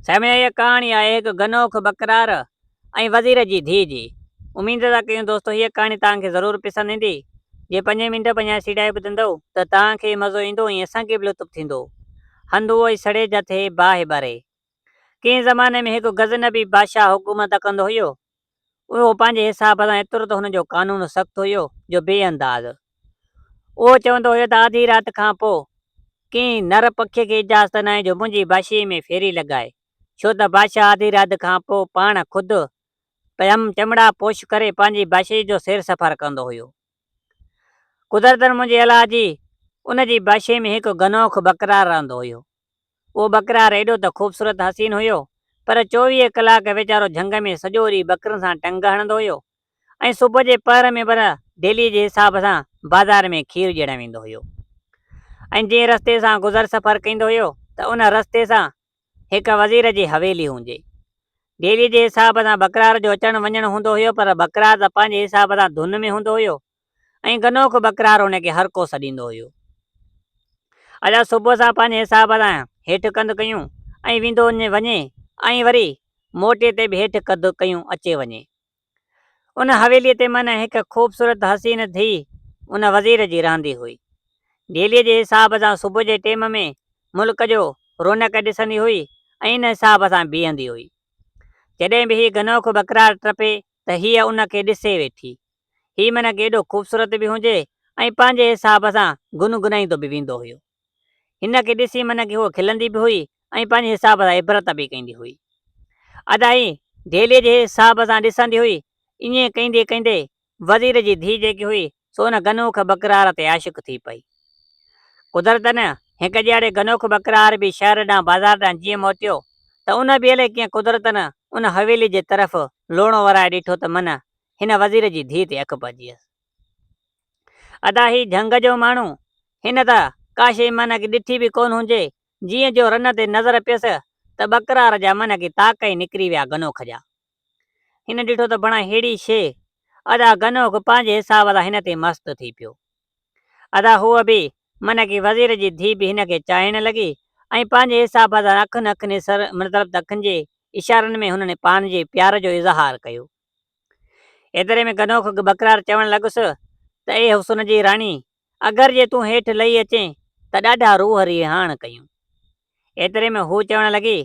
سامي هيء ڪهاڻي آهي هڪ گنوخ ٻڪرار ۽ وزير جي ڌيء جي. اميد ٿا ڪيون دوستو هيء ڪهاڻي توهان کي ضرور پسند ايندي. جي پنجين منٽ پنجاهه سيڙائي ٻڌندؤ ته توهان کي مزو ايندو ۽ اسان کي به لطف ٿيندو. هنڌ اهو ئي سڙي جٿي باهه ٻري. ڪنهن زماني ۾ هڪ غزنوي بادشاهه حڪومت ڪندو هيو. اهو پنهنجي حساب سان ايترو ته هن جو قانون سخت هيو جو بي انداز. اهو چوندو هيو ته آڌي رات کان پوء ڪنهن نر پکيء کي اجازت ناهي جو منهنجي باشيء ۾ ڦيري لڳائي، ڇو ته بادشاهه آڌي رات کان پوء پاڻ خود چمڙا پوش ڪري پنهنجي باشيء جو سير سفر ڪندو هيو. قدرتن منهنجي الله جي ان جي باشيء ۾ هڪ گنوخ ٻڪرار رهندو هيو. اهو ٻڪرار ايڏو ته خوبصورت حسين هيو، پر 24 ڪلاڪ ويچارو جهنگ ۾ سڄو ڏينهن ٻڪرين سان ٽنگ هڻندو هيو ۽ صبح جي پهر ۾ پر ڊيلي جي حساب سان بازار ۾ کير ڏيڻ ويندو هيو ۽ جنهن رستي سان گذر سفر ڪندو هيو ته ان رستي سان هڪ وزير جي حويلي هوندي. ڊيلي جي حساب سان ٻڪرار جو اچڻ وڃڻ هوندو هيو پر ٻڪرار ته پنهنجي حساب سان ڌن ۾ هوندو هيو ۽ گنوخ ٻڪرار ان کي هر ڪو سڏيندو هيو. ادا صبح سان پنهنجي حساب سان هيٺ ڪنڌ ڪيون ۽ ويندو وڃي ۽ وري موٽي تي به هيٺ ڪنڌ ڪيون اچي وڃي. ان حويليء تي من هڪ خوبصورت حسين ڌيء ان وزير جي رهندي هئي. ڊيليء جي حساب سان صبح جي ٽيم ۾ ملڪ جو رونق ڏسندي هئي ۽ ان حساب سان بيهندي هئي. جڏهن به هي گنوخ ٻڪرار ٽپي ته هيء ان کي ڏسي ويٺي. هي من ڪيڏو خوبصورت به هجي ۽ پنهنجي حساب سان گنگنائيندو به ويندو هيو. هن کي ڏسي من ڪي هوء کلندي به هئي ۽ پنهنجي حساب سان عبرت به ڪندي هئي. ادا هي ڍيلي جي حساب سان ڏسندي هئي. ائين ڪندي ڪندي وزير جي ڌيء جيڪي هئي سو ان گنوخ ٻڪرار تي عاشق ٿي پئي. قدرتن هڪ ڏيهاڙي گنوخ ٻڪرار به شهر ڏانهن بازار ڏانهن جيئن موٽيو ته ان به الائي ڪيئن قدرتن ان حويلي جي طرف لوڻو ورائي ڏٺو ته من هن وزير جي ڌيء تي اک پئجي ويس. ادا هي جهنگ جو ماڻهو، هن ته ڪا شيء من ڪي ڏٺي به ڪونه هجي، جيئن جو رن تي نظر پيس ته ٻڪرار جا من ڪي طاق ئي نڪري ويا گنوخ جا. هن ڏٺو ته بڻا ههڙي شيء، ادا گنوخ پنهنجي حساب سان هن تي مست ٿي پيو. ادا هوء به من ڪي وزير جي ڌيء به هن کي چاهڻ لڳي ۽ پنهنجي حساب سان اکن اکن مطلب ته اکن جي اشارن ۾ هنن پنهنجي پيار جو اظهار ڪيو. ايتري ۾ گنوخ ٻڪرار چوڻ لڳس ته اي حسن جي راڻي، اگر جي تون هيٺ لهي اچين ته ڏاڍا روح ريهاڻ ڪيون. ايتري ۾ هوء چوڻ لڳي،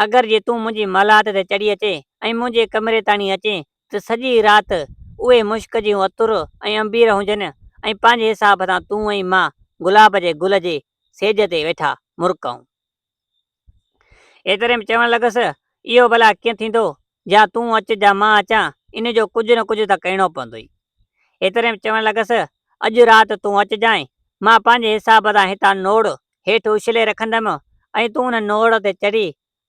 اگر جي تون منهنجي محلات تي چڙهي اچين ۽ منهنجي ڪمري تاڻي اچين ته سڄي رات اهي مشڪ جون عطر ۽ عنبير هجن ۽ پنهنجي حساب سان تون ۽ مان گلاب جي گل جي سيج تي ويٺا مرڪون. ايتري ۾ چوڻ لڳس، اهو ڀلا ڪيئن ٿيندو، جا تون اچ جا مان اچان، ان جو ڪجهه نه ڪجهه ته ڪرڻو پوندوئي. ايتري ۾ چوڻ لڳس، اڄ رات تون اچجانء، مان پنهنجي حساب سان هتان نوڙ هيٺ اڇلي رکندم ۽ تون ان نوڙ تي چڙهي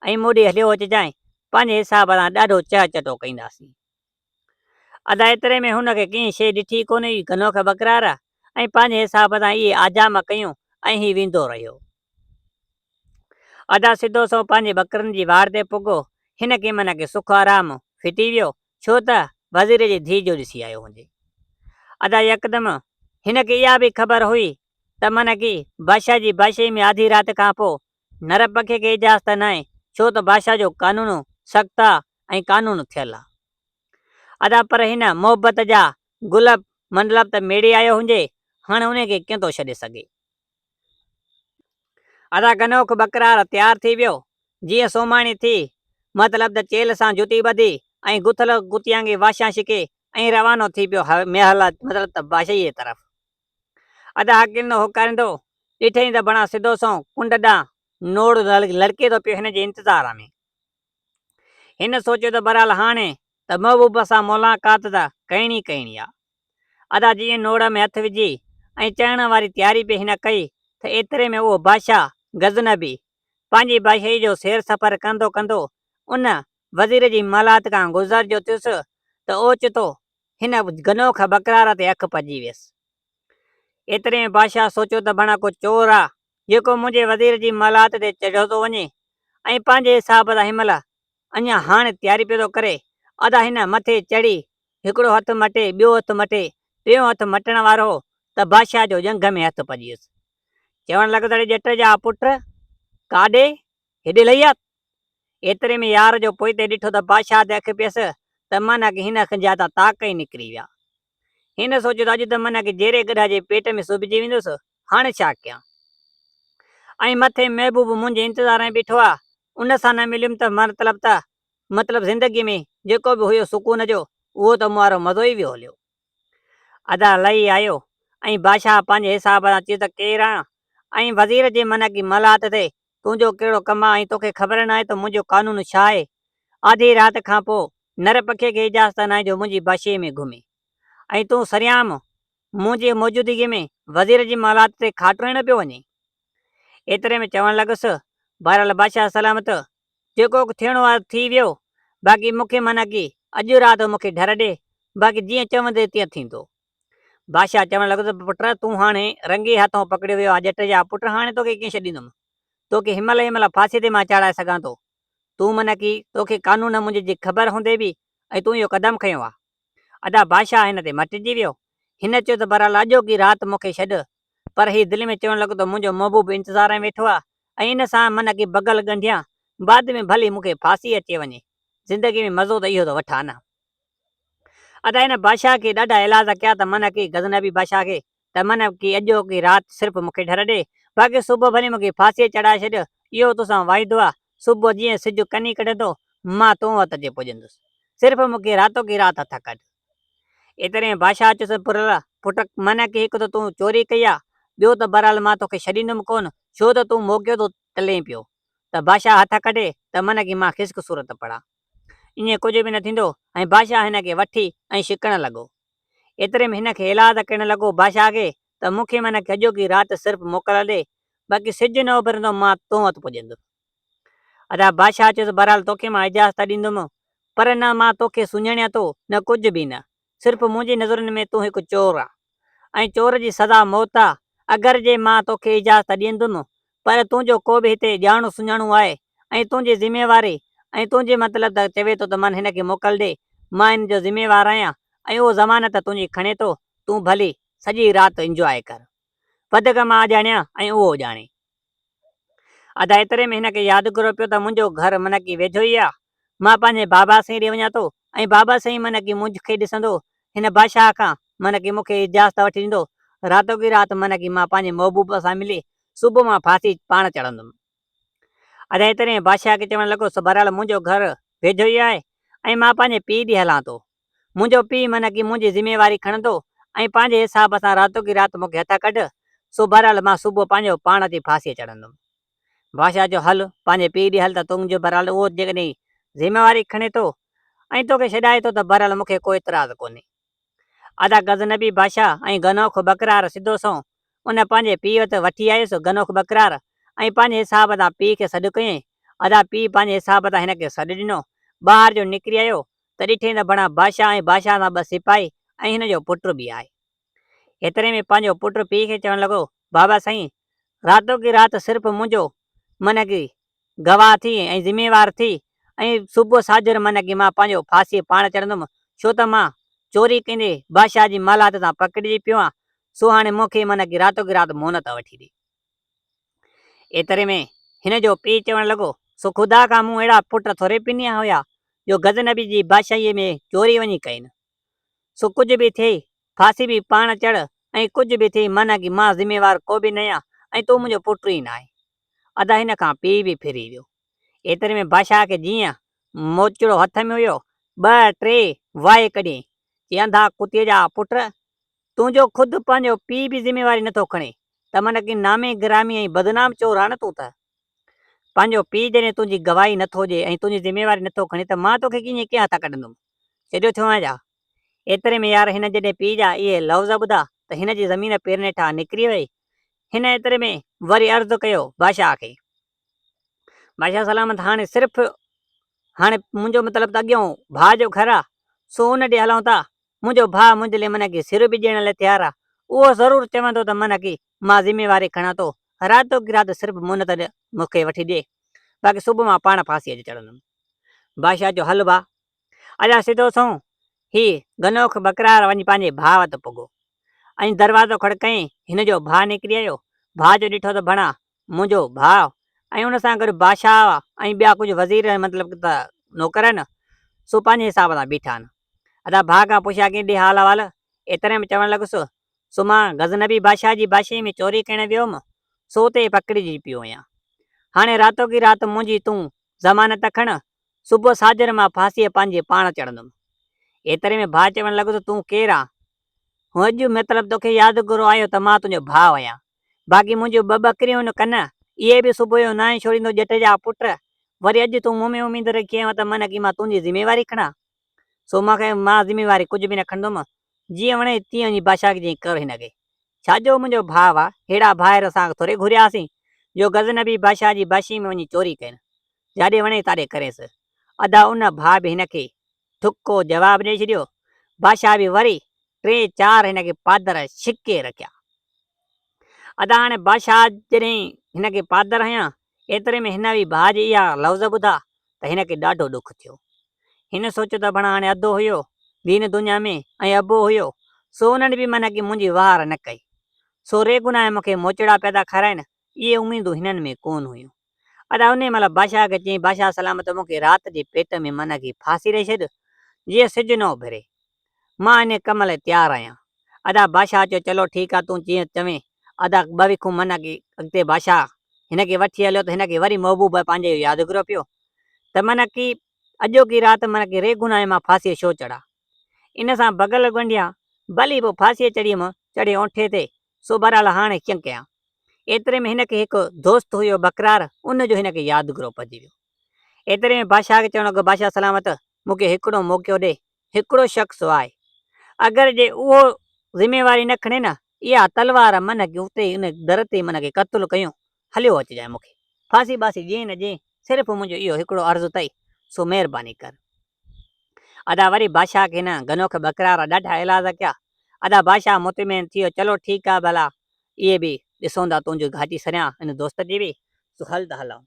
۽ مون ڏي هليو اچجانء، پنهنجي حساب سان ڏاڍو چهه چٽو ڪنداسين. ادا ايتري ۾ هن کي ڪنهن شيء ڏٺي ڪونه هئي، گنوخ ٻڪرار ۽ پنهنجي حساب سان اهي آجام ڪيون ۽ هي ويندو رهيو. ادا سڌو سنئون پنهنجي ٻڪرين جي واڙ تي پڳو. هن کي من کي سک آرام ڦٽي ويو، ڇو ته وزير جي ڌيء جو ڏسي آيو هوندي. ادا يڪدم هن کي اها به خبر هئي ته من ڪي بادشاهه جي بادشاهي ۾ آڌي رات کان پوء نر پکي کي اجازت ناهي، ڇو ته بادشاهه جو قانون سخت آ ۽ قانون ٿيل آ. ادا پر هن محبت جا گل منڊلپ ته ميڙي آيو هجي، هاڻ انهي کي ڪيئن ٿو ڇڏي سگهي. ادا گنوخ ٻڪرار تيار ٿي ويو. جيئن سومهاڻي ٿي، مطلب ته چيلهه سان جتي ٻڌي ۽ گٿل گتيانگي واشان ڇڪي ۽ روانو ٿي پيو محلات مطلب ته بادشاهيء جي طرف. ادا هڪلندو هوڪاريندو ڏٺئين ته بڻا سڌو سنئون ڪنڊ ڏانهن نوڙ لڙڪي ٿو پيو هن جي انتظار ۾. هن سوچيو ته بهرحال هاڻي ته محبوب سان ملاقات ته ڪرڻي ڪرڻي آ. ادا جيئن نوڙ ۾ هٿ وجهي ۽ چڙهڻ واري تياري پئي هن ڪئي ته ايتري ۾ اهو بادشاهه غزنوي پنهنجي بادشاهي جو سير سفر ڪندو ڪندو ان وزير جي محلات کان گذر جو ٿيس ته اوچتو هن گنوخ ٻڪرار تي اک پئجي ويس. ايتري ۾ بادشاهه سوچيو ته ڀڻا ڪو چور آ جيڪو منهنجي وزير جي محلات تي چڙهيو ٿو وڃي ۽ پنهنجي حساب سان هن مهل اڃا هاڻ تياري پيو ٿو ڪري. ادا هن مٿي چڙهي هڪڙو هٿ مٽي، ٻيو هٿ مٽي، ٽيون هٿ مٽڻ وارو هو ته بادشاهه جو ڄنگهه ۾ هٿ پڄي ويس. چوڻ لڳس اڙي ڄٽ جا پٽ، ڪاڏي؟ هيڏي لهي آ. ايتري ۾ يار جو پوئتي ڏٺو ته بادشاهه تي اک پيس ته معنيٰ ڪي هن اکين جا ته تاڪ ئي نڪري ويا. هن سوچيو ته اڄ ته معنيٰ ڪي جيري گڏهه جي پيٽ ۾ سبجي ويندس، هاڻي ڇا ڪيان؟ ۽ مٿي محبوب منهنجي انتظار ۾ بيٺو آ، ان سان نه مليم ته مطلب ته مطلب زندگي ۾ جيڪو به هيو سڪون جو اهو ته مون وارو مزو ئي ويو هليو. ادا لهي آيو ۽ بادشاهه پنهنجي حساب سان چيو ته ڪير آهيان ۽ وزير جي منع ڪي ملات تي تنهنجو ڪهڙو ڪم آ ۽ توکي خبر ناهي ته منهنجو قانون ڇا آهي؟ آڌي رات کان پوء نر پکي کي اجازت ناهي جو منهنجي باشيء ۾ گهمي ۽ تون سرعام منهنجي موجودگيء ۾ وزير جي محلات تي کاٽ هڻڻ پيو وڃين؟ ايتري ۾ چوڻ لڳس، بهرحال بادشاهه سلامت، جيڪو ٿيڻو آهي ٿي ويو، باقي مون کي منع ڪي، اڄ رات مون کي ڍر ڏي، باقي جيئن چوندين تيئن ٿيندو. بادشاهه چوڻ لڳو ته پٽ تون هاڻي رنگي هٿئون پڪڙيو ويو آهين ڄٽ جا پٽ هاڻي توکي ڪيئن ڇڏيندم، توکي هن مهل ئي مهل ڦاسي تي مان چاڙهائي سگهان ٿو، تون منع ڪي، توکي قانون منهنجي جي خبر هوندي به ۽ تون اهو قدم کنيو آهي. ادا بادشاهه هن تي مٽجي ويو. هن چيو ته بهرحال اڄوڪي رات مون کي ڇڏ. پر هي دل ۾ چوڻ لڳو ته منهنجو محبوب انتظار ۾ ويٺو آهي ۽ ان سان من ڪي بغل ڳنڍيان، بعد ۾ ڀلي مون کي ڦاسي اچي وڃي. زندگي ۾ مزو ته اهو ته وٺان نه. ادا هن بادشاهه کي ڏاڍا ايلاز ڪيا ته من ڪي غزنوي بادشاهه کي ته من ڪي اڄوڪي رات صرف مون کي ڍر ڏي، باقي صبح ڀلي مون کي ڦاسيء چڙهائي ڇڏ، اهو توسان واعدو آ، صبح جيئن سج ڪني ڪڍندو، مان تون وٽ اچي پڄندس. صرف مون کي راتوڪي رات هٿ ڪڍ. ايتري ۾ بادشاهه چيس، پٽ، من ڪي هڪ ته تون چوري ڪئي آ، ٻيو ته بهرحال مان توکي ڇڏيندم ڪونه، ڇو ته تون موقعو ٿو ٽلين پيو ته بادشاهه هٿ ڪڍي ته من ڪي مان خشڪ صورت پڙهان. ائين ڪجهه به نه ٿيندو ۽ بادشاهه هن کي وٺي ۽ شڪڻ لڳو. ايتري ۾ هن کي ايلاز ڪرڻ لڳو بادشاهه کي ته مون کي من کي اڄوڪي رات صرف موڪل ڏي، باقي سج نه اڀرندو مان تون وٽ پڄندس. ادا بادشاهه چيس بهرحال توکي مان اجازت ڏيندم پر نه مان توکي سڃاڻيان ٿو نه ڪجهه به نه، صرف منهنجي نظرن ۾ تون هڪ چور آن ۽ چور جي سزا موت آ، اگر جي مان توکي اجازت ڏيندم پر تنهنجو ڪو به هتي ڄاڻو سڃاڻو آهي ۽ تنهنجي ذميواري ۽ تنهنجي مطلب ته چوي ٿو ته من هن کي موڪل ڏي، مان هن جو ذميوار آهيان ۽ اهو ضمانت تنهنجي کڻي ٿو، تون ڀلي سڄي رات انجواء ڪر. وڌڪ مان ڄاڻيان ۽ اهو ڄاڻي. ادا ايتري ۾ هن کي يادگيرو پيو ته منهنجو گهر منڪي ويجهو ئي آ، مان پنهنجي بابا سائين ڏي وڃان ٿو ۽ بابا سائين منڪي مون کي ڏسندو، هن بادشاهه کان منڪي مون کي اجازت وٺي ڏيندو، راتوڪي رات منڪي مان پنهنجي محبوب سان ملي صبح مان ڦاسي پاڻ چڙهندم. ادا ايتري ۾ بادشاهه کي چوڻ لڳو، سو بهرحال منهنجو گهر ويجهو ئي آهي ۽ مان پنهنجي پيء ڏي هلان ٿو. منهنجو پيء منڪي منهنجي ذميواري کڻندو ۽ پنهنجي حساب سان راتوڪي رات مون کي هٿ ڪڍ، سو بهرحال مان صبح پنهنجو پاڻ اچي ڦاسيء چڙهندم. بادشاهه چيو، هل، پنهنجي پيء ڏي هل ته تنهنجو بهرحال اهو جيڪڏهن ذميواري کڻي ٿو ۽ توکي ڇڏائي ٿو ته بهرحال مون کي ڪو اعتراض ڪونهي. ادا غزنوي بادشاهه ۽ غنوخ ٻڪرار سڌو سنئون ان پنهنجي پيء وٽ وٺي آيس غنوخ ٻڪرار ۽ پنهنجي حساب تان پيء کي سڏ ڪيائين. ادا پيء پنهنجي حساب تان هن کي سڏ ڏنو. ٻاهر جو نڪري آيو ته ڏٺئين ته بڻا بادشاهه ۽ بادشاهه سان ٻه سپاهي ۽ هن جو پٽ به آهي. ايتري ۾ پنهنجو پٽ پيء کي چوڻ لڳو، بابا سائين، راتوڪي رات صرف منهنجو من ڪي گواهه ٿي ۽ ذميوار ٿي ۽ صبح ساجهر من ڪي مان پنهنجو ڦاسيء پاڻ چڙهندم، ڇو ته مان چوري ڪندي بادشاهه جي محلات تان پڪڙجي پيو آهيان، سو هاڻي مون کي من ڪي راتوڪي رات مهلت وٺي ڏي. ايتري ۾ هن جو پيء چوڻ لڳو، سو خدا کان مون اهڙا پٽ ٿوري پنيا هيا، جو غزنوي جي بادشاهيء ۾ چوري وڃي ڪين. سو ڪجهه به ٿئي، ڦاسي به پاڻ چڙهه ۽ ڪجهه به ٿئي معنيٰ ڪي مان ذميوار ڪو به ناهيان ۽ تون منهنجو پٽ ئي ناهين. ادا هن کان پيء به ڦري ويو. ايتري ۾ بادشاهه کي جيئن موچڙو هٿ ۾ هيو، ٻه ٽي واهي ڪڍيائين، چي انڌا ڪتي جا پٽ، تنهنجو خود پنهنجو پيء به ذميواري نٿو کڻي ته معنيٰ ڪي نامي گرامي ۽ بدنام چور آ نه تون ته. پنهنجو پيء جڏهن تنهنجي گواهي نٿو ڏئي ۽ تنهنجي ذميواري نٿو کڻي ته مان توکي ڪيئن ڪنهن هٿان ڪڍندم؟ چريو ٿيو آهين ڇا؟ ايتري ۾ يار هن جڏهن پيء جا اهي لفظ ٻڌا ته هن جي زمين پيرن هيٺان نڪري وئي. هن ايتري ۾ وري عرض ڪيو بادشاهه کي. بادشاهه سلامت هاڻي صرف هاڻي منهنجو مطلب ته اڳيون ڀاء جو گهر آ سو ان ڏي هلون ٿا. منهنجو ڀاء منهنجي لاء من ڪي سر به ڏيڻ لاء تيار آ. اهو ضرور چوندو ته من ڪي مان ذميواري کڻان ٿو. راتوڪي رات صرف مهلت مون کي وٺي ڏي. باقي صبح مان پاڻ ڦاسيء تي چڙهندم. بادشاهه چيو هل ڀاء. ادا سڌو سنئون هي غنوخ ٻڪرار وڃي پنهنجي ڀاء وٽ پڳو ۽ دروازو کڙڪائين. هن جو ڀاء نڪري آيو. ڀاء جو ڏٺو ته ڀڻا منهنجو ڀاء ۽ ان سان گڏ بادشاهه ۽ ٻيا ڪجهه وزير مطلب ته نوڪر آهن، سو پنهنجي حساب سان بيٺا آهن. ادا ڀاء کان پڇيا ڪين ڏي حال احوال، ايتري ۾ چوڻ لڳس، سو مان غزنوي بادشاهه جي بادشاهي ۾ چوري ڪرڻ ويو هوم، سو اتي پڪڙجي پيو آهيان. هاڻي راتوڪي رات منهنجي تون ضمانت کڻ، صبح ساجهر مان ڦاسيء پنهنجي پاڻ چڙهندم. ايتري ۾ ڀاء چوڻ لڳس، تون ڪير آن؟ اڄ مطلب توکي يادگيرو آيو ته مان تنهنجو ڀاء آهيان. باقي منهنجون ٻه ٻڪريون آهن ڪن، اهي به صبح جو ناهن ڇوڙيندو ڄٽ جا پٽ. وري اڄ تون مون ۾ اميد رکي آيو آهين ته من ڪي مان تنهنجي ذميواري کڻان. سو مان کي مان ذميواري ڪجهه به نه کڻندم. جيئن وڻئي تيئن وڃي بادشاهه کي چئين ڪر هن کي. ڇا جو منهنجو ڀاء آ، ههڙا ڀائر اسان ٿوري گهرياسين، جو غزنوي بادشاهه جي بادشاهي ۾ وڃي چوري ڪين. جاڏي وڻئي تاڏي ڪرينس. ادا ان ڀاء به هن کي ٺڪو جواب ڏئي ڇڏيو. بادشاهه به وري ٽي چار هن کي پادر ڇڪي رکيا. ادا هاڻي بادشاهه جڏهن هن کي پادر هنيا، ايتري ۾ هن به ڀاء جي اها لفظ ٻڌا ته هن کي ڏاڍو ڏک ٿيو. هن سوچيو ته ڀڻا هاڻي ادو هيو دين دنيا ۾ ۽ ابو هيو، سو انهن به من ڪي منهنجي واهر نه ڪئي. سو ري گناهه مون کي موچڙا پيا ٿا کارائين، اهي اميدون هنن ۾ ڪونه هيون. ادا انهيء مهل بادشاهه کي چيائين، بادشاهه سلامت مون کي رات جي پيٽ ۾ من کي ڦاسي ڏئي ڇڏ، جيئن سج نه اڀري. مان انهيء ڪم لاء تيار آهيان. ادا بادشاهه چيو، چلو ٺيڪ آ، تون جيئن چوين. ادا ٻه وکون من کي اڳتي بادشاهه هن کي وٺي هليو ته هن کي وري محبوب پنهنجي جو يادگيرو پيو ته من کي اڄوڪي رات من کي ري گناهه مان ڦاسيء ڇو چڙها. ان سان بغل ڳنڍيان، ڀلي پوء ڦاسيء چڙهيم، چڙهي اونٺي تي، سو بهرحال هاڻي ڪيئن ڪيان. ايتري ۾ هن کي هڪ دوست هيو ٻڪرار، ان جو هن کي يادگيرو پئجي ويو. ايتري ۾ بادشاهه کي چوڻ لڳو، بادشاهه سلامت، مون کي هڪڙو موقعو ڏي، هڪڙو شخص آهي، اگر جي اهو ذميواري نه کڻي نه، اها تلوار من کي اتي ئي ان در تي ئي من کي قتل ڪيون، هليو اچجانء مون کي ڦاسي ٻاسي ڏئين نه ڏئين، صرف منهنجو اهو هڪڙو عرض اٿئي، سو مهرباني ڪر. ادا وري بادشاهه کي هن گنوخ ٻڪرار ڏاڍا ايلاز ڪيا. ادا بادشاهه مطمئن ٿي ويو، چلو ٺيڪ آ ڀلا اهي به ڏسون ٿا تنهنجي گهاٽي سريان هن دوست جي به، سو هل ته هلون.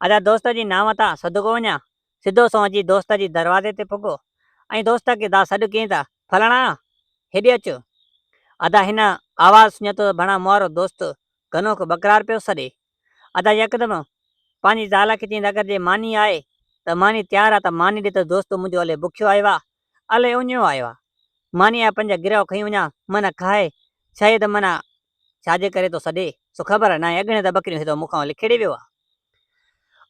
ادا دوست جي نانء تان صدقو وڃان. سڌو سنئون اچي دوست جي دروازي تي پڳو ۽ دوست کي دا سڏ ڪيائين ته فلاڻا هيڏي اچ. ادا هن آواز سڃاتو ته ڀڻا مون وارو دوست گنوخ ٻڪرار پيو سڏي. ادا يڪدم پنهنجي زال کي چيائين ته اگر جي ماني آهي ته ماني تيار آ ته ماني ڏي ته دوست منهنجو الائي بکيو آيو آ الائي اڃيو آيو آ. ماني آء پنج گرهه کڻي وڃان من کائي شايد من ڇا جي ڪري ٿو سڏي سو خبر ناهي اڳڻي ته ٻڪريون هتو مون کان لکيڙي ويو آ.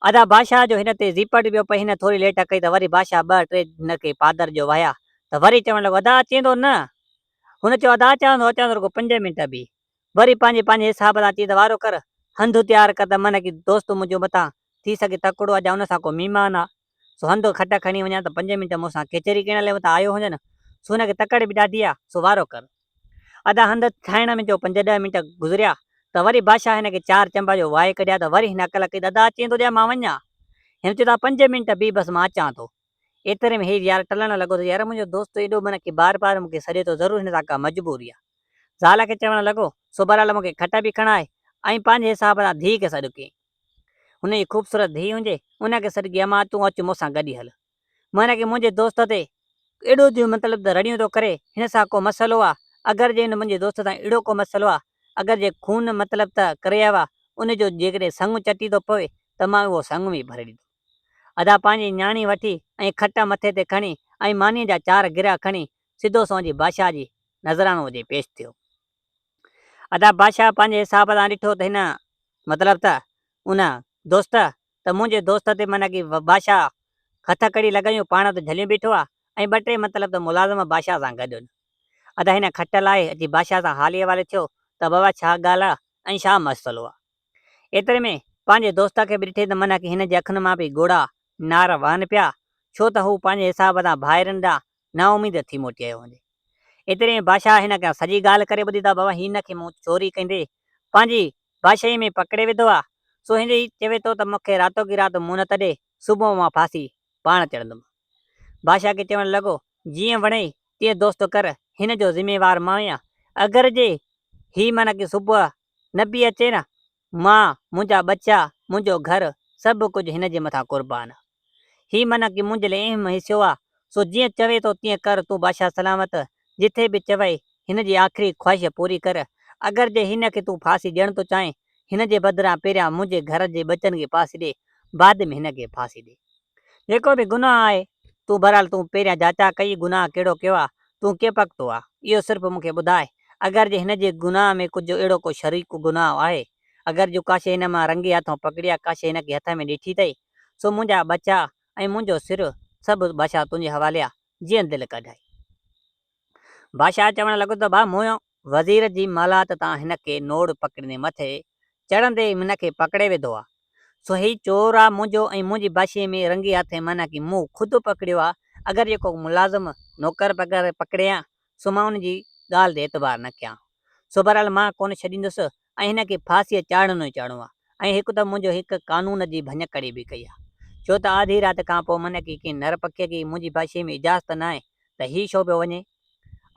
ادا بادشاهه جو هن تي زيپٽ پيو پئي هن ٿوري ليٽ ڪئي ته وري بادشاهه ٻه ٽي هن کي پادر جو وهيا ته وري چوڻ لڳو ادا اچين ٿو نه هن چيو ادا اچان ٿو اچان ٿو رڳو پنج منٽ بيهه وري پنهنجي پنهنجي حساب سان چيائين ته وارو ڪر، هنڌ تيار ڪر ته من ڪي دوست منهنجو متان ٿي سگهي تڪڙو آ جا ان سان ڪو مهمان آ، سو هنڌ کٽ کڻي وڃان ته پنج منٽ مون سان ڪچهري ڪرڻ لاء متان آيو هجن، سو هن کي تڪڙ به ڏاڍي آ، سو وارو ڪر. ادا هنڌ ٺاهڻ ۾ جو پنج ڏهه منٽ گذريا ته وري بادشاهه هن کي چار چنبا جو واء ڪڍيا ته وري هن عقل ڪئي ته ادا اچين ٿو ڄا مان وڃان. هن چيو ته پنج منٽ بيهه بس مان اچان ٿو. ايتري ۾ هي يار ٽلڻ لڳو ته يار منهنجو دوست ايڏو من کي بار بار مون کي سڏي ٿو ضرور هن سان ڪا مجبوري آ. زال کي چوڻ لڳو، سو بهرحال مون کي کٽ به کڻائي ۽ پنهنجي حساب سان ڌيء کي سڏ ڪيائين. هن جي خوبصورت ڌيء هجي، ان کي سڏ ڪيائين، امان تون اچ مون سان گڏي هل. معنيٰ ڪي منهنجي دوست تي ايڏو جو مطلب ته رڙيون ٿو ڪري، هن سان ڪو مسئلو آ، اگر جي هن منهنجي دوست سان اهڙو ڪو مسئلو آ، اگر جي خون مطلب ته ڪري آيو آ، ان جو جيڪڏهن سڱ چٽي ٿو پوي ته مان اهو سڱ به ڀري ڏيندس. ادا پنهنجي نياڻي وٺي ۽ کٽ مٿي تي کڻي ۽ مانيء جا چار گرهه کڻي سڌو سنئون جي بادشاهه جي نذرانو جي پيش ٿيو. ادا بادشاهه پنهنجي حساب سان ڏٺو ته هن مطلب ته ان دوست ته منهنجي دوست تي معنيٰ ڪي بادشاهه هٿ ڪڙي لڳايون پاڻ ته جهليون بيٺو آ ۽ ٻه ٽي مطلب ته ملازم بادشاهه سان گڏ هن. ادا هن کٽ لاهي اچي بادشاهه سان حالي حوالي ٿيو ته بابا ڇا ڳالهه آ ۽ ڇا مسئلو آ. ايتري ۾ پنهنجي دوست کي به ڏٺي ته معنيٰ ڪي هن جي اکين مان به ڳوڙها نار وهن پيا ڇو ته هو پنهنجي حساب سان ڀائرن ڏانهن نااميد ٿي موٽي آيو هوندي. ايتري ۾ بادشاهه هن کان سڄي ڳالهه ڪري ٻڌي ته بابا هن کي مون چوري ڪندي پنهنجي بادشاهي ۾ پڪڙي وڌو آ، سو هن جي چوي ٿو ته مون کي راتوڪي رات مهلت ڏي، صبح مان ڦاسي پاڻ چڙهندم. بادشاهه کي چوڻ لڳو، جيئن وڻئي تيئن دوست ڪر، هن جو ذميوار مان آهيان، اگر جي هي معنيٰ ڪي صبح نه به اچي نه، مان، منهنجا ٻچا، منهنجو گهر، سڀ ڪجهه هن جي مٿان قربان آ. هي معنيٰ ڪي منهنجي لاء اهم حصو آ، سو جيئن چوي ٿو تيئن ڪر، تون بادشاهه سلامت، جٿي به چوئي، هن جي آخري خواهش پوري ڪر. اگر جي هن کي تون ڦاسي ڏيڻ ٿو چاهين، هن جي بدران پهريان منهنجي گهر جي ٻچن کي ڦاسي ڏي، بعد ۾ هن کي ڦاسي ڏي. جيڪو به گناهه آهي، تون بهرحال تون پهريان جاچا ڪئي گناهه ڪهڙو ڪيو آ، تون ڪي پڪتو آ، اهو صرف مون کي ٻڌاء، اگر جي هن جي گناهه ۾ ڪجهه اهڙو ڪو شريڪ گناهه آهي، اگر جو ڪا شيء هن مان رنگي هٿئون پڪڙي آ، ڪا شيء هن کي هٿ ۾ ڏٺي اٿئي، سو منهنجا ٻچا ۽ منهنجو سر سڀ بادشاهه تنهنجي حوالي آ، جيئن دل ڪڍائي. بادشاهه چوڻ لڳو ته ڀاء موهيو، وزير جي محلات تان هن کي نوڙ پڪڙيندي مٿي چڙهندي هن کي پڪڙي وڌو آ. سو هي چور آ منهنجو ۽ منهنجي بادشاهي ۾ رنگي هٿين معنيٰ ڪي مون خود پڪڙيو آ، اگر جي ڪو ملازم، نوڪر وغيره پڪڙي ها سو مان ان جي ڳالهه تي اعتبار نه ڪيان ها. سو بهرحال مان ڪونه ڇڏيندس ۽ هن کي ڦاسيء چاڙهڻو ئي چاڙهڻو آ ۽ هڪ ته منهنجو هڪ قانون جي ڀڃڪڙي به ڪئي آ. ڇو ته آڌي رات کان پوء معنيٰ ڪي ڪنهن نر پکيء کي منهنجي بادشاهي ۾ اجازت ناهي ته هي ڇو پيو وڃي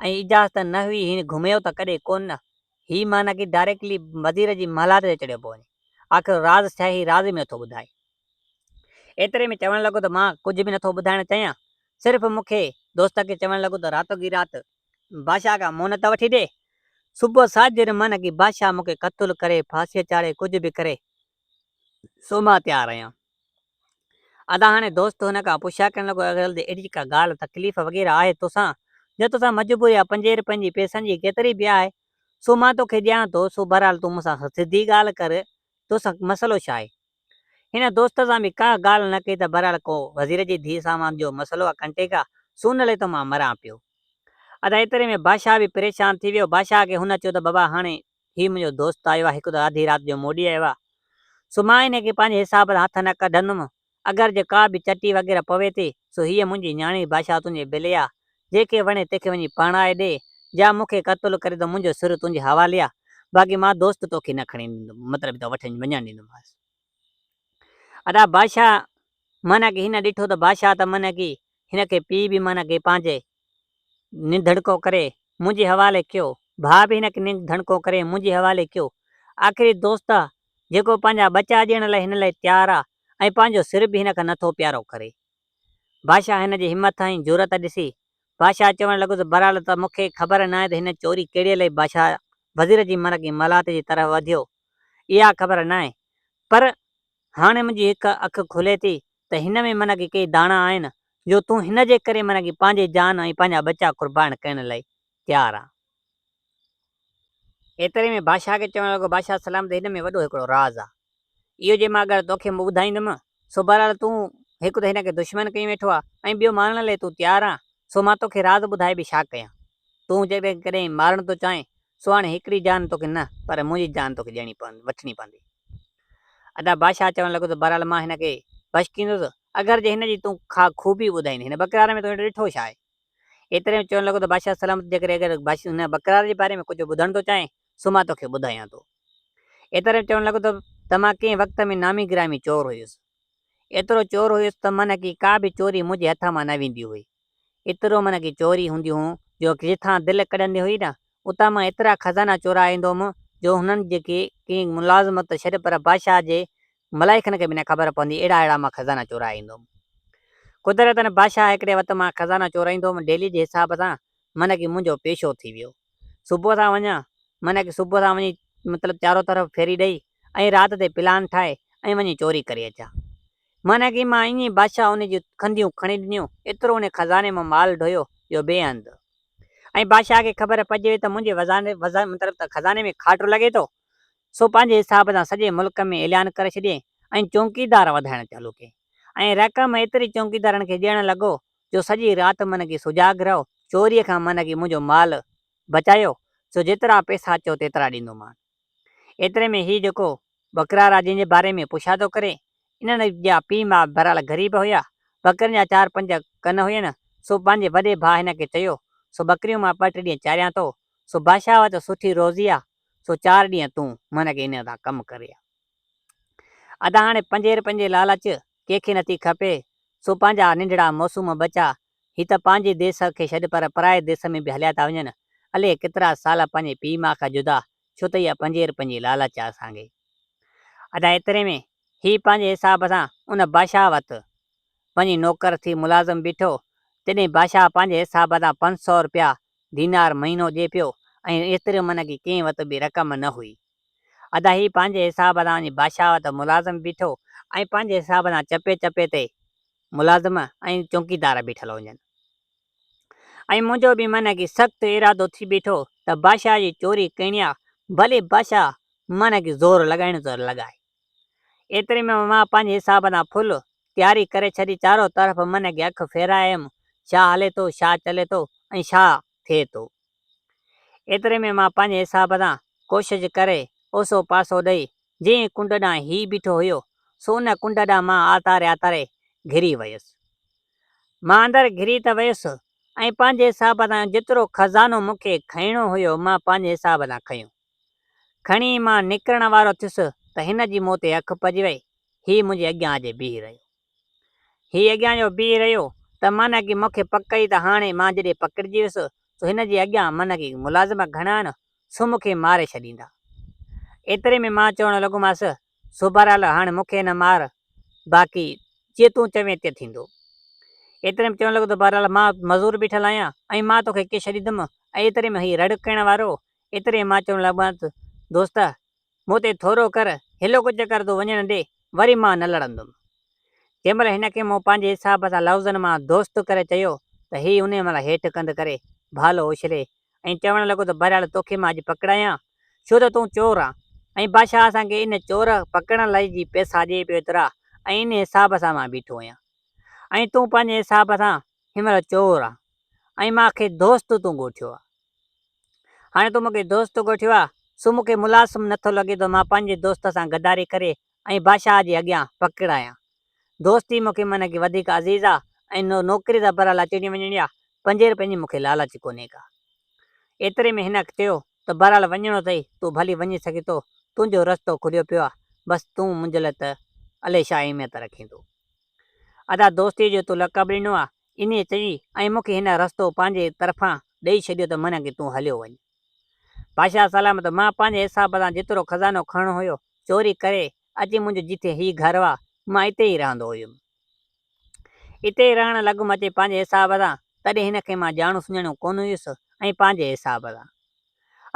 ۽ اجازت نه هئي هن گهميو ته ڪڏهن ڪونه نه هي معنيٰ ڪي ڊائريڪٽلي وزير جي محلات تي چڙهيو پيو وڃي. آخر راز ڇا هي راز به نٿو ٻڌائي. ايتري ۾ چوڻ لڳو ته مان ڪجهه به نٿو ٻڌائڻ چاهيان صرف مون کي دوست کي چوڻ لڳو ته راتوڪي رات بادشاهه کان مهلت وٺي ڏي. صبح ساجهر معنيٰ ڪي بادشاهه مون کي قتل ڪري ڦاسيء چاڙهي ڪجهه به ڪري سو مان تيار آهيان. ادا هاڻي دوست هن کان پڇا ڪرڻ لڳو اگر جي اهڙي ڪا ڳالهه تڪليف وغيره آهي توسان جا توسان مجبوري آهي پنجين رپين جي پئسن جي ڪيتري به آهي سو مان توکي ڏيان ٿو سو بهرحال تون مون سان سڌي ڳالهه ڪر توسان مسئلو ڇا آهي؟ هن دوست سان به ڪا ڳالهه نه ڪئي ته بهرحال ڪو وزير جي ڌيء سان مان جو مسئلو آهي ڪنٽيڪ آهي سو ان لئي ته مان مران پيو. ادا ايتري ۾ بادشاهه به پريشان ٿي ويو بادشاهه کي هن چيو ته بابا هاڻي هي منهنجو دوست آيو آهي، هڪ ته آڌي رات جو موڏي آيو آهي، سو مان هن کي پنهنجي حساب سان هٿ نه ڪڍندم، اگر جي ڪا به چٽي وغيره پوي ٿي، سو هيء منهنجي نياڻي بادشاهه تنهنجي بلي آ، جنهن کي وڻي تنهن کي وڃي پرڻائي ڏي، جا مون کي قتل ڪري ته منهنجو سر تنهنجي حوالي آ، باقي مان دوست توکي نه کڻي ڏيندم، مطلب ته وٺي وڃڻ ڏيندومانس. ادا بادشاهه معنيٰ ڪي هن ڏٺو ته بادشاهه ته معنيٰ ڪي هن کي پيء به معنيٰ ڪي پنهنجي نڌڻڪو ڪري منهنجي حوالي ڪيو، ڀاء به هن کي نڌڻڪو ڪري منهنجي حوالي ڪيو، آخري دوست آ جيڪو پنهنجا ٻچا ڏيڻ لاء هن لاء تيار آ ۽ پنهنجو سر به هن کان نٿو پيارو ڪري. بادشاهه هن جي همٿ ۽ جرئت ڏسي بادشاهه چوڻ لڳو ته بهرحال ته مون کي خبر ناهي ته هن چوري ڪهڙيء لاء بادشاهه وزير جي مرڪ ۽ محلات جي طرف وڌيو، اها خبر ناهي، پر هاڻي منهنجي هڪ اک کلي ٿي ته هن ۾ من ڪي ڪي داڻا آهن، جو تون هن جي ڪري من ڪي پنهنجي جان ۽ پنهنجا ٻچا قربان ڪرڻ لاء تيار آن. ايتري ۾ بادشاهه کي چوڻ لڳو، بادشاهه سلامت هن ۾ وڏو هڪڙو راز آ. اهو جي مان اگر توکي ٻڌائيندم، سو بهرحال تون هڪ ته هن کي دشمن ڪيون ويٺو آ ۽ ٻيو مارڻ لاء تون تيار آن، سو مان توکي راز ٻڌائي به ڇا ڪيان؟ تون جيڪڏهن ڪڏهن مارڻ ٿو چاهين، سو هاڻي هڪڙي جان توکي نه، پر منهنجي جان توکي ڏيڻي پوندي، وٺڻي پوندي. ادا بادشاهه چوڻ لڳو ته بهرحال مان هن کي بشڪيندس، اگر جي هن جي تون ڪا خوبي ٻڌائيندين. هن ٻڪرار ۾ تو ڏٺو ڇا آهي؟ ايتري ۾ چوڻ لڳو ته بادشاهه سلامت جيڪڏهن اگر هن ٻڪرار جي باري ۾ ڪجهه ٻڌڻ ٿو چاهين، سو مان توکي ٻڌايان ٿو. ايتري ۾ چوڻ لڳو ته مان ڪنهن وقت ۾ نامي گرامي چور هيس. ايترو چور هيس ته من ڪي ڪا به چوري منهنجي هٿ مان نه ويندي هئي. ايترو من ڪي چوري هونديون هيون جو جتان دل ڪڍندي هئي نه اتان مان ايترا خزانا چورائي ايندو هوم جو هنن جيڪي ڪنهن ملازمت ته ڇڏ پر بادشاهه جي ملائڪن کي به نه خبر پوندي اهڙا اهڙا مان خزانا چورائي ايندو هوم. قدرتن بادشاهه هڪڙي وقت مان خزانا چورائيندو هوم ڊيلي جي حساب سان من ڪي منهنجو پيشو ٿي ويو. صبح سان وڃان من ڪي صبح سان وڃي مطلب چارو طرف ڦيري ڏئي ۽ رات تي پلان ٺاهي ۽ وڃي چوري ڪري اچان. معنيٰ ڪي مان ائين ئي بادشاهه ان جون کنڌيون کڻي ڏنيون، ايترو ان خزاني مان مال ڍويو جو بي انت. ۽ بادشاهه کي خبر پئجي وئي ته منهنجي وزاني مطلب ته خزاني ۾ کاٽو لڳي ٿو، سو پنهنجي حساب سان سڄي ملڪ ۾ اعلان ڪري ڇڏيائين ۽ چونڪيدار وڌائڻ چالو ڪيائين ۽ رقم ايتري چونڪيدارن کي ڏيڻ لڳو جو سڄي رات من ڪي سجاڳ رهو، چوريء کان من ڪي منهنجو مال بچايو، سو جيترا پئسا چئو تيترا ڏيندومان. ايتري ۾ هي جيڪو ٻڪرار آ جنهن جي باري ۾ پڇا ٿو ڪري، انهن جا پيء ماء بهرحال غريب هيا، ٻڪرين جا چار پنج ڪن هين، سو پنهنجي وڏي ڀاء هن کي چيو، سو ٻڪريون مان ٻه ٽي ڏينهن چاريان ٿو، سو بادشاهه وٽ سٺي روزي آ، سو چار ڏينهن تون من کي انهن سان ڪم ڪري آ. ادا هاڻي پنجين رپين جي لالچ ڪنهن کي نٿي کپي، سو پنهنجا ننڍڙا معصوم ٻچا هي ته پنهنجي ديس کي ڇڏ پر پرائي ديس ۾ به هليا ٿا وڃن، الائي ڪيترا سال پنهنجي پيء ماء کان جدا، ڇو ته اها پنجين رپين جي لالچ آ اسان کي. ادا ايتري ۾ هي پنهنجي حساب سان ان بادشاهه وٽ وڃي نوڪر ٿي ملازم بيٺو، تڏهن بادشاهه پنهنجي حساب سان 500 رپيا دينار مهينو ڏئي پيو ۽ ايتري من ڪي ڪنهن وٽ به رقم نه هئي. ادا هي پنهنجي حساب سان وڃي بادشاهه وٽ ملازم بيٺو ۽ پنهنجي حساب سان چپي چپي تي ملازم ۽ چونڪيدار بيٺل هجن. ۽ منهنجو به من کي سخت ارادو ٿي بيٺو ته بادشاهه جي چوري ڪرڻي آ، ڀلي بادشاهه من کي زور لڳائڻو ته لڳائي. ايتري ۾ مان پنهنجي حساب سان ڦل تياري ڪري ڇڏي، چارو طرف من کي اک ڦيرايم، ڇا هلي ٿو، ڇا چلي ٿو ۽ ڇا ٿئي ٿو. ايتري ۾ مان پنهنجي حساب سان ڪوشش ڪري اوسو پاسو ڏئي جنهن ڪنڊ ڏانهن هي بيٺو هيو، سو ان ڪنڊ ڏانهن مان آتاري آتاري گهري ويس. مان اندر گهري ته ويس ۽ پنهنجي حساب سان جيترو خزانو مون کي کڻڻو هيو مان پنهنجي حساب سان کنيو. کڻي مان نڪرڻ وارو ٿيس ته هن جي مون تي اک پئجي وئي. هي منهنجي اڳيان اچي بيهي رهيو. هي اڳيان جو بيهي رهيو ته معنيٰ ڪي مون کي پڪ ئي ته هاڻي مان جڏهن پڪڙجي ويس سو هن جي اڳيان معنيٰ ڪي ملازم گهڻا آهن سو مون کي ماري ڇڏيندا. ايتري ۾ مان چوڻ لڳومانس سو بهرحال هاڻي مون کي نه مار باقي جيئن تون چوين تيئن ٿيندو. ايتري ۾ چوڻ لڳو ته بهرحال مان مزور بيٺل آهيان ۽ مان توکي ڪي ڇڏيندم ۽ ايتري ۾ هي رڙ ڪرڻ وارو ايتري ۾ مان چوڻ لڳومانس دوست مون تي ٿورو ڪر، هيلو ڪجهه ڪر تون وڃڻ ڏي، وري مان نه لڙندم. جنهن مهل هن کي مون پنهنجي حساب سان لفظن مان دوست ڪري چيو ته هي انهيء مهل هيٺ ڪنڌ ڪري ڀالو اڇلي ۽ چوڻ لڳو ته بهرحال توکي مان اڄ پڪڙايان، ڇو ته تون چور آن ۽ بادشاهه اسان کي ان چور پڪڙڻ لاء جي پئسا ڏئي پيو ايترا ۽ انهيء حساب سان مان بيٺو آهيان ۽ تون پنهنجي حساب سان هن مهل چور آن ۽ مان کي دوست تون ڳوٺيو آ. هاڻي تو مون کي دوست ڳوٺيو آ، سو مون کي ملاسم نه ٿو لڳي ته مان پنهنجي دوست سان غداري ڪري ۽ بادشاهه جي اڳيان پڪڙايان. دوستي مون کي من کي وڌيڪ عزيز آ ۽ نوڪري ته بهرحال اچڻي وڃڻي آ، پنجين رپين جي مون کي لالچ ڪونهي ڪا. ايتري ۾ هن چيو ته بهرحال وڃڻو اٿئي، تون ڀلي وڃي سگهين ٿو، تنهنجو رستو کليو پيو آ، بس تون منهنجي لاء ته الائي ڇا اهميت رکين ٿو. ادا دوستيء جو تو لقب ڏنو آ، انهيء چئي ۽ مون کي هن رستو پنهنجي طرفان ڏئي ڇڏيو ته من ڪي تون هليو وڃ. بادشاهه سلامت، مان پنهنجي حساب سان جيترو خزانو کڻڻو هيو، چوري ڪري اچي منهنجو جٿي هي گهر آ، مان اتي ئي رهندو هيم. اتي ئي رهڻ لڳم اچي پنهنجي حساب سان، تڏهن هن کي مان ڄاڻو سڃاڻو ڪونه هيس ۽ پنهنجي حساب سان.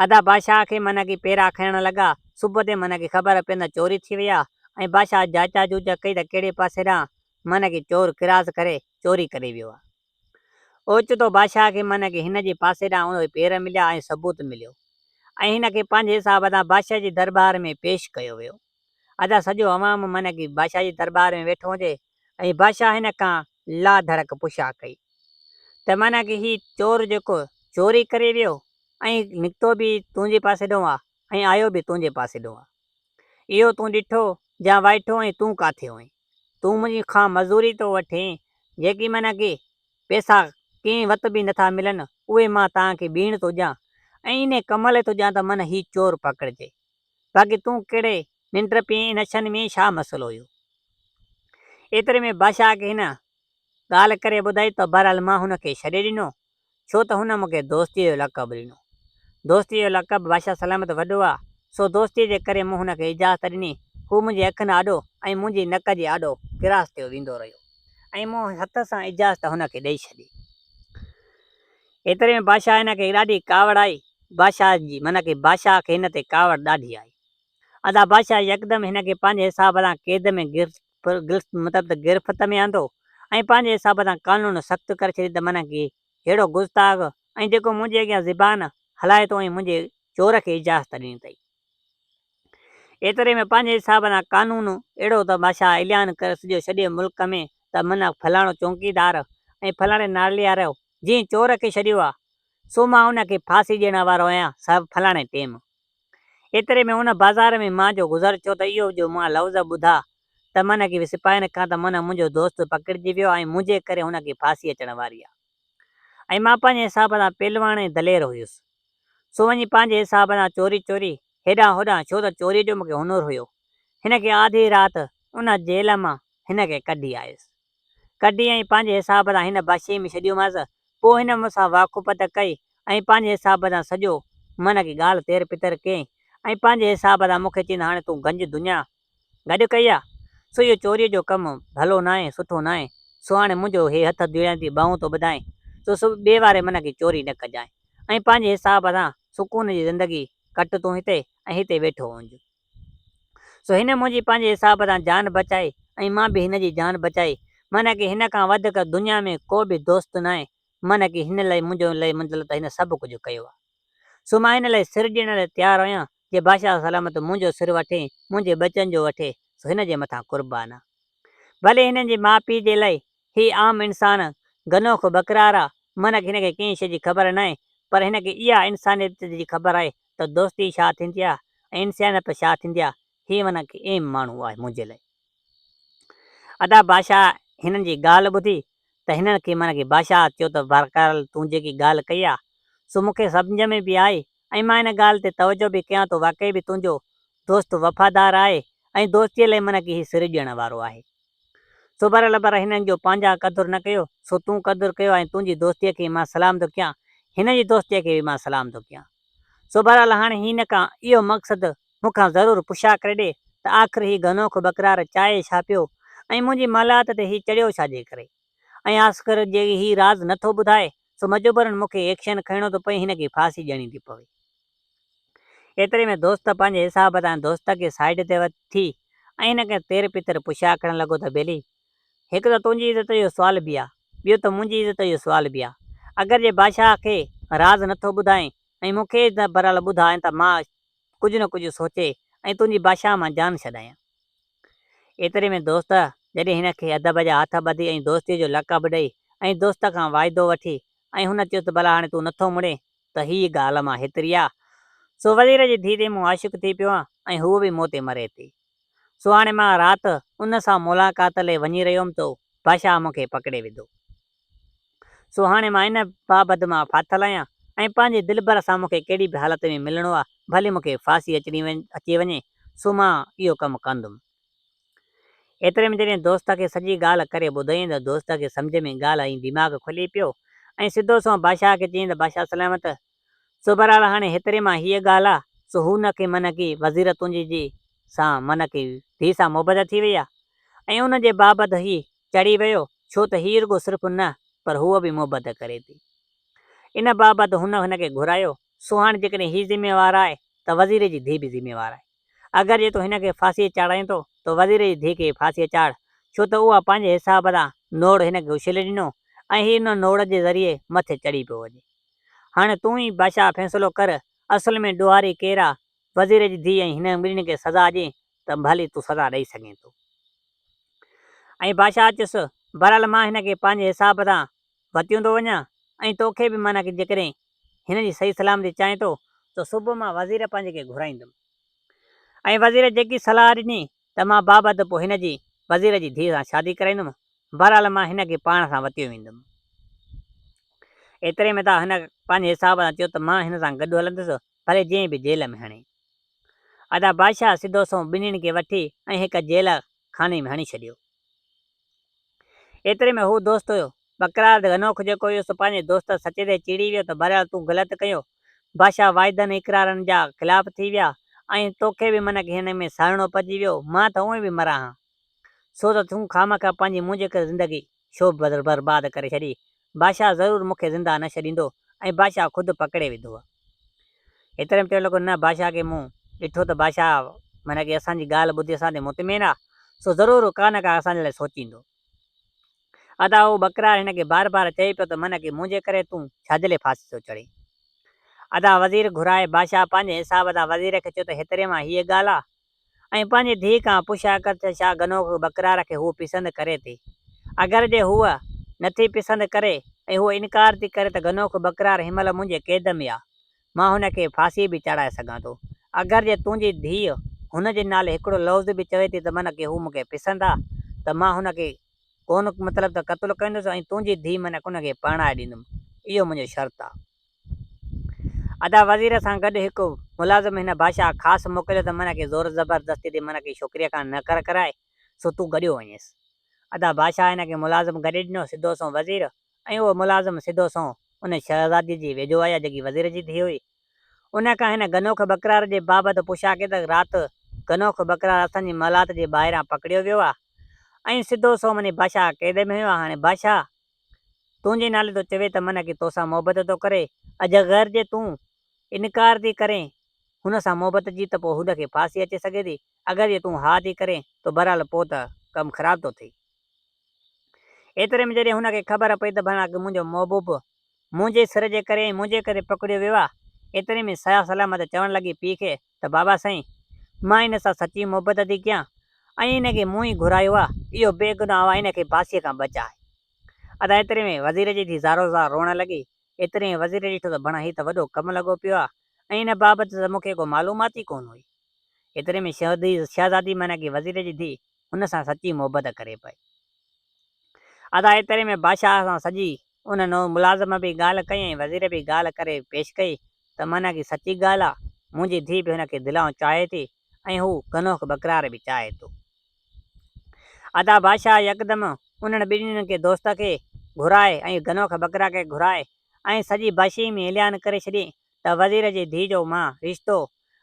ادا بادشاهه کي من ڪي پيرا کڻڻ لڳا، صبح تي من کي خبر پين ته چوري ٿي وئي آ ۽ بادشاهه جاچا جوچا ڪئي ته ڪهڙي پاسي ڏانهن من ڪي چور ڪراس ڪري چوري ڪري ويو آ. اوچتو بادشاهه کي من ڪي هن جي پاسي ڏانهن اهي پير مليا ۽ ثبوت مليو ۽ هن کي پنهنجي حساب سان بادشاهه جي درٻار ۾ پيش ڪيو ويو. ادا سڄو عوام من ڪي بادشاهه جي درٻار ۾ ويٺو هجي ۽ بادشاهه هن کان لا ڌڙڪ پڇا ڪئي ته من ڪي هي چور جيڪو چوري ڪري ويو ۽ نڪتو به تنهنجي پاسي ڏانهن آ ۽ آيو به تنهنجي پاسي ڏانهن آ. اهو تون ڏٺو يا وائٺو ۽ تون ڪاٿي هئين؟ تون منهنجي کان مزوري ٿو وٺين، جيڪي معنيٰ ڪي پئسا ڪنهن وت به نٿا ملن، اهي مان توهان کي ٻيڻ ٿو ڏيان ۽ انهي ڪم لاء ٿو ڏيان ته من هي چور پڪڙجي. باقي تون ڪهڙي ننڊ پئين ۽ نشن ۾ ڇا مسئلو هيو؟ ايتري ۾ بادشاهه کي هن ڳالهه ڪري ٻڌائي ته بهرحال مان هن کي ڇڏي ڏنو، ڇو ته هن مون کي دوستيء جو لقب ڏنو. دوستيء جو لقب بادشاهه سلامت وڏو آ، سو دوستيء جي ڪري مون هن کي اجازت ڏني. هو منهنجي اکين آڏو ۽ منهنجي نڪ جي آڏو ڪراس ٿيو ويندو رهيو ۽ مون هٿ سان اجازت هن کي ڏئي ڇڏي. ايتري ۾ بادشاهه هن کي ڏاڍي ڪاوڙ آئي. بادشاهه جي معنيٰ ڪي بادشاهه کي هن تي ڪاوڙ ڏاڍي آئي. ادا بادشاهه يڪدم هن کي پنهنجي حساب سان قيد ۾ مطلب ته گرفت ۾ آندو ۽ پنهنجي حساب سان قانون سخت ڪري ڇڏي ته معنيٰ ڪي ههڙو گستاخ ۽ جيڪو منهنجي اڳيان زبان هلائي ٿو ۽ منهنجي چور کي اجازت ڏني اٿئي. ايتري ۾ پنهنجي حساب سان قانون اهڙو ته بادشاهه اعلان ڪري سڄو ڇڏي ملڪ ۾ ته معنيٰ فلاڻو چونڪيدار ۽ فلاڻي نارليارو جنهن چور کي ڇڏيو آ سو مان ان کي ڦاسي ڏيڻ وارو آهيان سا فلاڻي ٽيم. ايتري ۾ ان بازار ۾ مان جو گذر ٿيو ته اهو جو مان لفظ ٻڌا ته من ڪي سپاهين کان ته من منهنجو دوست پڪڙجي ويو ۽ منهنجي ڪري هن کي ڦاسي اچڻ واري آ ۽ مان پنهنجي حساب سان پهلواڻ ۽ دلير هيس سو وڃي پنهنجي حساب سان چوري چوري هيڏانهن هوڏانهن ڇو ته چوري جو مونکي هنر هيو هن کي آڌي رات ان جيل مان هن کي ڪڍي آيس. ڪڍي ۽ پنهنجي حساب سان هن باشيء ۾ ڇڏيومانس. پوء هن مون سان واقفت ڪئي ۽ پنهنجي حساب سان سڄو من ڪي ڳالهه تير پتر ڪيائين ۽ پنهنجي حساب سان مون کي چيائين ته هاڻي تون گنج دنيا گڏ ڪئي آ، سو اهو چوريء جو ڪم ڀلو ناهي، سٺو ناهي، سو هاڻي منهنجو هي هٿ ڌوئڻ ٿي ٻانهون ٿو ٻڌائين، سو ٻئي واري من ڪي چوري نه ڪجانء ۽ پنهنجي حساب سان سڪون جي زندگي ڪٽ تون هتي ۽ هتي ويٺو هونج. سو هن منهنجي پنهنجي حساب سان جان بچائي ۽ مان به هن جي جان بچائي. معنيٰ ڪي هن کان وڌڪ دنيا ۾ ڪو به دوست ناهي. معنيٰ ڪي هن لئي منهنجو لئي مطلب ته هن سڀ ڪجهه ڪيو آ. سو مان هن لئي سر ڏيڻ لئي تيار آهيان. جي بادشاهه سلامت منهنجو سر وٺي، منهنجي ٻچن جو وٺي، سو هن جي مٿان قربان آ. ڀلي هنن جي ماء پيء جي لئي هي عام انسان گنوخ ٻڪرار آ، معنيٰ ڪي هن کي ڪنهن شيء جي خبر ناهي، پر هن کي اها انسانيت جي خبر آهي ته دوستي ڇا ٿيندي آ ۽ انسانيت ڇا ٿيندي آ، هي معنيٰ ڪي اهم ماڻهو آهي منهنجي لئي. ادا بادشاهه هنن جي ڳالهه ٻڌي ته هنن کي معنيٰ ڪي بادشاهه چيو ته بهرڪارل تون جيڪي ڳالهه ڪئي آ، سو مون کي سمجهه ۾ به آئي ۽ مان ان ڳالهه تي توجهه به ڪيان ٿو واقعي به تنهنجو دوست وفادار آهي ۽ دوستيء لئي معنيٰ ڪي هي سر ڏيڻ وارو آهي. سو بهرحال پر هنن جو پنهنجا قدر نه ڪيو سو تون قدر ڪيو ۽ تنهنجي دوستيء کي مان سلام ٿو ڪيان هن جي دوستيء کي به مان سلام ٿو ڪيان. سو بهرحال هاڻي هن کان اهو مقصد مون کان ضرور پڇا ڪري ڏي ته آخر هي گنوخ ٻڪرار چاهي ڇا پيو ۽ منهنجي محلات تي هي چڙهيو ڇا جي ڪري؟ ۽ آسڪر جي هي راز نه ٿو ٻڌائي سو مجبورن مون کي ايڪشن کڻڻو ٿو پئي هن کي ڦاسي ڏيڻي ٿي پوي. ايتري ۾ دوست پنهنجي حساب تان دوست کي سائيڊ تي وٺي ۽ هن کي تير پتر پڇا ڪرڻ لڳو ته ٻيلي هڪ ته تنهنجي عزت جو سوال به آ ٻيو ته منهنجي عزت جو سوال به آ اگر جي بادشاهه کي راز نه ٿو ٻڌائين ۽ مون کي ته بهرحال ٻڌائين ته مان ڪجهه نه ڪجهه سوچي ۽ تنهنجي بادشاهه مان جان ڇڏايان. ايتري ۾ دوست جڏهن هن کي ادب جا هٿ ٻڌي ۽ دوستيء جو لقب ڏئي ۽ دوست کان واعدو وٺي ۽ هن چيو ته ڀلا هاڻي تون نٿو مڙين ته هيء ڳالهه مان هيتري آ. سو وزير جي ڌيء تي مون عاشق ٿي پيو آن ۽ هوء به مون تي مري ٿي. سو هاڻي مان رات ان سان ملاقات لئي وڃي رهيو هوم ته بادشاهه مون کي پڪڙي وڌو. سو هاڻي مان ان بابت مان ڦاٿل آهيان ۽ پنهنجي دلبر سان مون کي ڪهڙي به حالت ۾ ملڻو آ، ڀلي مون کي ڦاسي اچي وڃي، سو مان اهو ڪم ڪندم. ايتري ۾ جڏهن دوست کي سڄي ڳالهه ڪري ٻڌائين ته دوست کي سمجهه ۾ ڳالهه ۽ دماغ کلي پيو ۽ سڌو سنئون بادشاهه کي چيائين ته بادشاهه سلامت! سو بهرحال هاڻي هيتري مان هيء ڳالهه آ، سو هو نه ڪي من ڪي وزير تنهنجي جي سان من ڪي ڌيء سان محبت ٿي وئي آ ۽ ان جي بابت هي چڙي ويو ڇو ته هي رڳو صرف نه پر هوء به محبت ڪري ٿي. ان بابت هن هن کي گهرايو، سو هاڻي جيڪڏهن هي ذميوار آهي ته وزير جي ڌيء به ذميوار آهي. اگر جي تون هن کي ڦاسيء چاڙهائين ٿو ته وزير جي ڌيء کي به ڦاسيء چاڙهه، ڇو ته اها پنهنجي حساب سان نوڙ هن کي اڇلي ڏنو ۽ هي ان نوڙ جي ذريعي مٿي چڙهي پيو وڃي. هاڻي تون ئي بادشاهه فيصلو ڪر، اصل ۾ ڏوهاري ڪير آ؟ وزير جي ڌيء ۽ هنن ٻنهين کي سزا ڏين ته ڀلي تون سزا ڏئي سگهين ٿو. ۽ بادشاهه چيس، بهرحال مان هن کي پنهنجي حساب سان وتيون ٿو وڃان ۽ توکي به معنيٰ ڪي جيڪڏهن هن جي صحيح سلامتي چاهين ٿو ته صبح مان وزير پنهنجي کي گهرائيندم. ۽ وزير جيڪي صلاح ڏني ته مان بابت پوء هن جي وزير جي ڌيء سان شادي ڪرائيندم، بهرحال مان هن کي پاڻ سان وتيو ويندم. ايتري ۾ ته هن پنهنجي حساب سان چيو ته مان هن سان گڏ هلندس، ڀلي جنهن به جيل ۾ هڻي. ادا بادشاهه سڌو سنئون ٻنهين کي وٺي ۽ هڪ جيل خاني ۾ هڻي ڇڏيو. ايتري ۾ هو دوست هيو. ٻڪرار غنوخ جيڪو هيو سو پنهنجي دوست سچي تي چيڙي ويو ته بهرحال تون غلط ڪيو. بادشاهه واعدن اقرارن جا خلاف ٿي ويا ۽ توکي به منک هن ۾ ساڙڻو پئجي ويو. مان ته اونئين به مران ها. سو ته تون خامخواه پنهنجي منهنجي ڪري زندگي ڇو برباد ڪري ڇڏي. بادشاهه ضرور مون کي زنده نه ڇڏيندو ۽ بادشاهه خود پڪڙي وڌو. ايتري ۾ چوڻ لڳو، نه بادشاهه کي مون ڏٺو ته بادشاهه معنيٰ ڪي اسان جي ڳالهه ٻڌي اسان تي مطمئن آ، سو ضرور ڪا نه ڪا اسان جي لاء سوچيندو. ادا اهو ٻڪرار هن کي بار بار چئي پيو ته معنيٰ ڪي منهنجي ڪري تون ڇاجلي ڦاسي ٿو چڙهين. ادا وزير گهرائي بادشاهه پنهنجي حساب سان وزير کي چيو ته هيتري مان هيء ڳالهه آ، ۽ پنهنجي ڌيء کان پڇا ڪر ته ڇا گنوخ ٻڪرار کي هوء پسند ڪري ٿي؟ اگر جي هوء نه ٿي پسند ڪري ۽ هوء انڪار ٿي ڪري ته گنوخ ٻڪرار هن مهل منهنجي قيد ۾ آ، مان هن کي ڦاسيء به چاڙهائي سگهان ٿو. اگر جي تنهنجي ڌيء هن جي نالي هڪڙو لفظ به چوي ٿي ته من ڪي هو مون کي پسند آ ته مان هن کي ڪونه مطلب ته قتل ڪندس ۽ تنهنجي ڌيء من ان کي پرڻائي ڏيندم. اهو منهنجو شرط آ. ادا وزير سان گڏ هڪ ملازم هن بادشاهه خاص موڪليو ته من کي زور زبردستي تي من کي ڇوڪريء کان نه ڪر ڪرائي، سو تون گڏيو وڃيس. ادا بادشاهه هن کي ملازم گڏي ڏنو، سڌو سنئون وزير ۽ اهو ملازم سڌو سنئون ان شهزاديء جي ويجهو آيا جيڪي وزير جي ڌيء هئي. ان کان هن گنوخ ٻڪرار جي بابت پڇا ڪئي ته رات گنوخ ٻڪرار اسان جي محلات جي ٻاهران پڪڙيو ويو آ ۽ سڌو سنئون وڃي بادشاهه قيد ۾ هيو آ، هاڻي بادشاهه تنهنجي نالي ٿو چوي ته من ڪي توسان محبت ٿو ڪري، اجغر جي تون انڪار ٿي ڪرين، هن سان محبت جي ته پوء هن کي ڦاسي اچي سگهي ٿي، اگر جي تون ها ٿي ڪرين ته بهرحال پوء ته ڪم خراب ٿو ٿئي. ايتري ۾ جڏهن هن کي خبر پئي ته ڀلا منهنجو محبوب منهنجي سر جي ڪري ۽ منهنجي ڪري پڪڙيو ويو آ. ايتري ۾ سياح سلامت چوڻ لڳي پيء کي ته بابا سائين مان هن سان سچي محبت ٿي ڪيان ۽ هن کي مون ئي گهرايو آ، اهو بيگناهه آ هن کي ڦاسيء کان بچاء. ادا ايتري ۾ وزير جي ڌيء زارو زار روئڻ لڳي. ايتري ۾ وزير ڏٺو ته ڀڻا هي ته وڏو ڪم لڳو پيو آ ۽ ان بابت ته مون کي ڪو معلومات ئي ڪونه هئي. ايتري ۾ شهزادي معنيٰ ڪي وزير جي ڌيء هن سان سچي محبت ڪري پئي. ادا ايتري ۾ بادشاهه سان سڄي ان ملازم به ڳالهه ڪئي ۽ وزير به ڳالهه ڪري پيش ڪئي ته معنيٰ ڪي سچي ڳالهه آ، منهنجي ڌيء به هن کي دلائون چاهي ٿي ۽ هو گنوخ ٻڪرار به چاهي ٿو. ادا بادشاهه يڪدم انهن ٻنهين کي دوست کي گهرائي ۽ گنوخ ٻڪرا کي گهرائي ۽ سڄي بادشاهي ۾ اعلان ڪري ڇڏيائين ته وزير جي ڌيء جو مان رشتو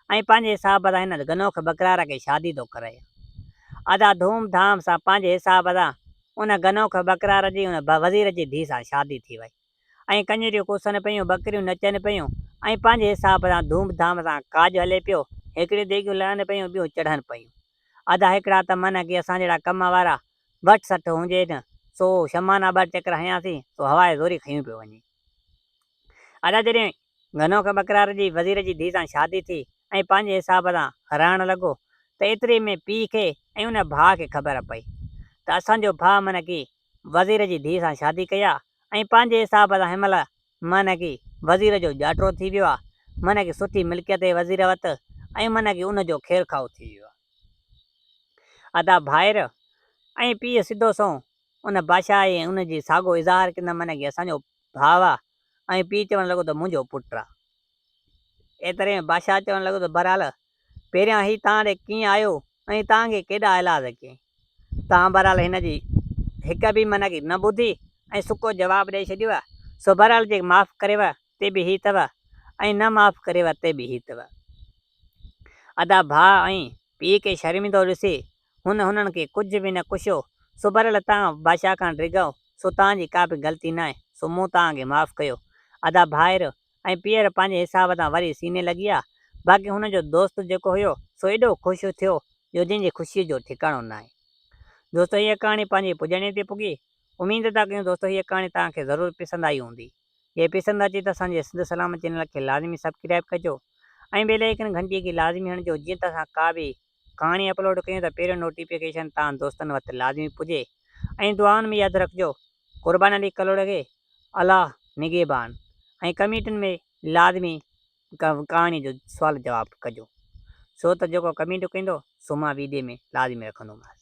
۽ پنهنجي حساب سان هن گنوخ ٻڪرار کي شادي ٿو ڪرايان. ادا ڌوم ڌام سان پنهنجي حساب سان ان گنوخ ٻڪرار جي ان وزير جي ڌيء سان شادي ٿي وئي ۽ ڪڃريون ڪوسن پيون، ٻڪريون نچن پيون ۽ پنهنجي حساب سان ڌوم ڌام سان ڪاڄ هلي پيو، هڪڙيون ديڳيون لهن پيون ٻيون چڙهن پيون. ادا هڪڙا ته من ڪي اسان جهڙا ڪم وارا وٺ 60 هجي نه سو شمانا ٻه چڪر هنياسين سو هواء زوري کنيون پيو وڃي. ادا جڏهن گنوخ ٻڪرار جي وزير جي ڌيء سان شادي ٿي ۽ پنهنجي حساب سان رهڻ لڳو ته ايتري ۾ پيء کي ۽ ان ڀاء کي خبر پئي ته اسان جو ڀاء من ڪي وزير جي ڌيء سان شادي ڪئي آ ۽ پنهنجي حساب سان هن مهل من ڪي وزير جو ڄاٽرو ٿي ويو آ، من ڪي سٺي ملڪيت هي وزير وت ۽ من ڪي ان جو خير خواهه ٿي ويو آ. ادا ڀائر ۽ پيء سڌو سنئون ان بادشاهه ۽ ان جي ساڳو اظهار ڪندي من ڪي اسان جو ڀاء آ ۽ پيء چوڻ لڳو ته منهنجو پٽ آ. ايتري ۾ بادشاهه چوڻ لڳو ته بهرحال پهريان هي توهان ڏي ڪيئن آيو ۽ توهان کي ڪيڏا ايلاز ڪيائين. توهان بهرحال هن جي هڪ به معنيٰ ڪي نه ٻڌي ۽ سڪو جواب ڏئي ڇڏيو، سو بهرحال جي معاف ڪريو تي به هي اٿو ۽ نه معاف ڪريو تي به هي اٿو. ادا ڀاء ۽ پيء کي شرمندو ڏسي هن هنن کي ڪجهه به نه ڪشيو، سو بهرحال توهان بادشاهه کان ڊگهو، سو توهان جي ڪا به غلطي ناهي، سو مون توهان کي معاف ڪيو. ادا ڀائر ۽ پيئر پنهنجي حساب سان وري سيني لڳي ويا، باقي هن جو دوست جيڪو هيو سو ايڏو خوش ٿيو جو جنهن جي خوشيء جو ٺڪاڻو ناهي. دوستو هيء ڪهاڻي پنهنجي پڄاڻي تي پڳي، اميد ٿا ڪيون دوستو هيء ڪهاڻي توهان کي ضرور پسند آئي هوندي. جي پسند اچي ته اسان جي سنڌ سلامت چينل کي لازمي سبڪرائب ڪجو ۽ بيل آئيڪن گهنٽي کي لازمي هڻجو جيئن ته اسان ڪا به ڪهاڻي اپلوڊ ڪيون ته پهريون نوٽيفڪيشن توهان دوستن وٽ لازمي پڄي ۽ دعائن ۾ ياد رکجو قربان علي ڪلهوڙي کي الله نگهبان ۽ ڪمينٽن ۾ لازمي ڪهاڻي جو سوال جواب ڪجو ڇو ته جيڪو ڪمينٽ ڪندو سو مان ويڊيو ۾ لازمي رکندومانس.